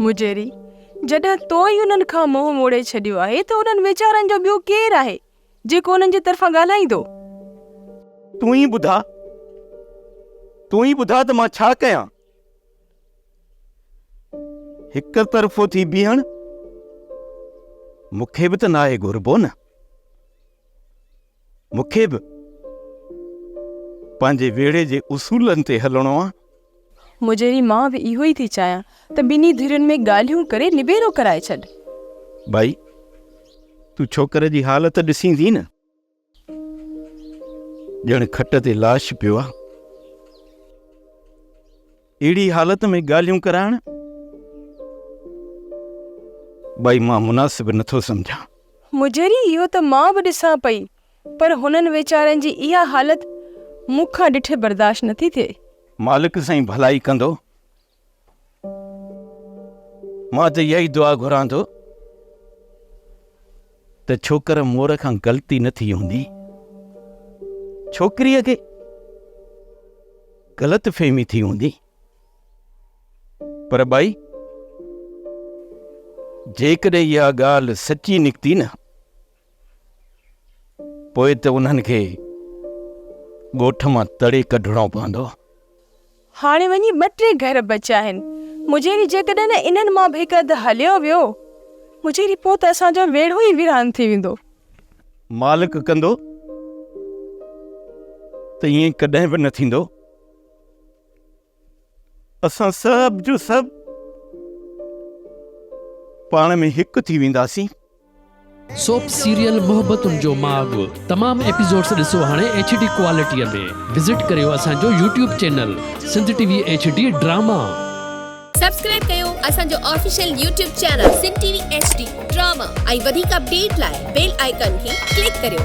مجيري، جڏهن تو ئي انهن کان منهن موڙي ڇڏيو آهي ته انهن ويچارن جو ٻيو ڪير آهي جيڪو انهن جي طرفان ڳالهائيندو؟ تون ئي ٻڌاء، تون ئي ٻڌاء ته مان ڇا ڪيان؟ هڪ طرفو ٿي بيهڻ مون کي به ته ناهي گهربو نه. مون کي به پنهنجي ويڙهي جي اصولن تي هلڻو آ. مجيري مان به اهو ئي ٿي چاهيان ته ٻنهي ڌرين ۾ ڳالهيون ڪري نبيرو ڪرائي ڇڏ. ڀائي، تون ڇوڪر جي حالت ڏسين ٿي نه؟ ڄڻ کٽ تي لاش پيو آ. اهڙي حالت ۾ ڳالهيون ڪرائڻ ڀائي مان مناسب نٿو سمجهان. مجيري اهو ته مان به ڏسان پئي پر هنن ويچارن جي اها حالت مون کان ڏٺي برداشت نٿي ٿئي. مالڪ سائين ڀلائي ڪندو. مان ته اها ئي دعا گهران ٿو ته ڇوڪر مور کان غلطي نه ٿي هوندي. ڇوڪريء کي غلط فهمي ٿي هوندي. پر ٻائي جيڪڏهن اها ڳالهه سچي نڪتي نه پوء ته انهن کي ڳوٺ مان تڙي ڪڍڻو پوندو. هاڻي وڃي ٻه ٽي گهر بچيا آهن. مجيري جيڪڏهن انهن مان به هڪ اڌ هليو ويو مجيري پوء ته اسان جو ويڙهو ئي ويران ٿي ويندو. مالڪ ڪندو ته ائين ڪڏهن به نه ٿيندو. اسان سڀ جو سڀ پاڻ ۾ هڪ ٿي وينداسين. سوپ سيريل محبتن جو ماڳ تمام ايپيسوڊس ڏسو هاڻي ايڇ ڊي ڪوالٽي ۾ وزٽ ڪريو اسان جو YouTube channel Sindh T V H D drama. Subscribe ڪيو اسان جو official YouTube channel Sindh T V H D drama ۽ وڌيڪ اپڊيٽ لاء بيل آئيڪان کي ڪلڪ ڪريو.